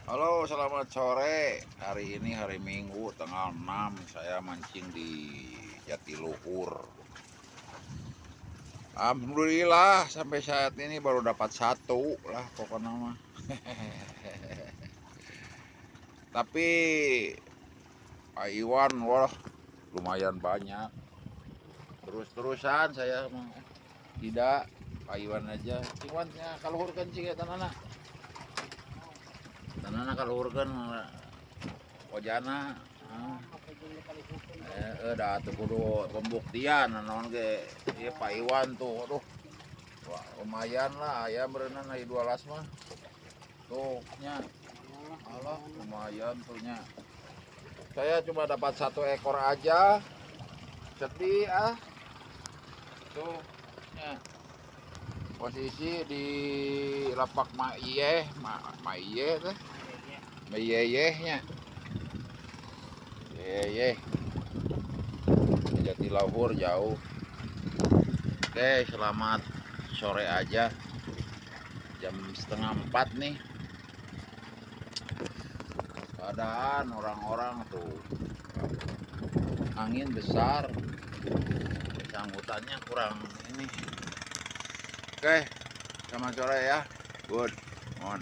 Halo, selamat sore. Hari ini hari Minggu tanggal 6 saya mancing di Jatiluhur. Alhamdulillah sampai saat ini baru dapat satu lah pokoknya mah. Tapi Pak Iwan, wah, lumayan banyak. Terus-terusan saya mah tidak Pak Iwan aja. Iwan nya kaluhurkeun cing eta nana. Tanana kaluhurkeun wajana. Ah. Eh, dah tuh kudu pembuktian naon ge ieu Pak Iwan tuh, aduh. Wah, lumayan lah aya berenang aya dua las mah. Tuh nya. Alah, lumayan tuh nya. Saya cuma dapat satu ekor aja. Sedih ah. Tuh nya. Posisi di lapak Ma Iye, Ma, Ma Iye teh. Ma Iye nya. Iye. Jatiluhur jauh. Oke, selamat sore aja. Jam 3.30 nih. Keadaan orang-orang tuh angin besar, sambutannya kurang ini. Oke, selamat sore ya. Good. On.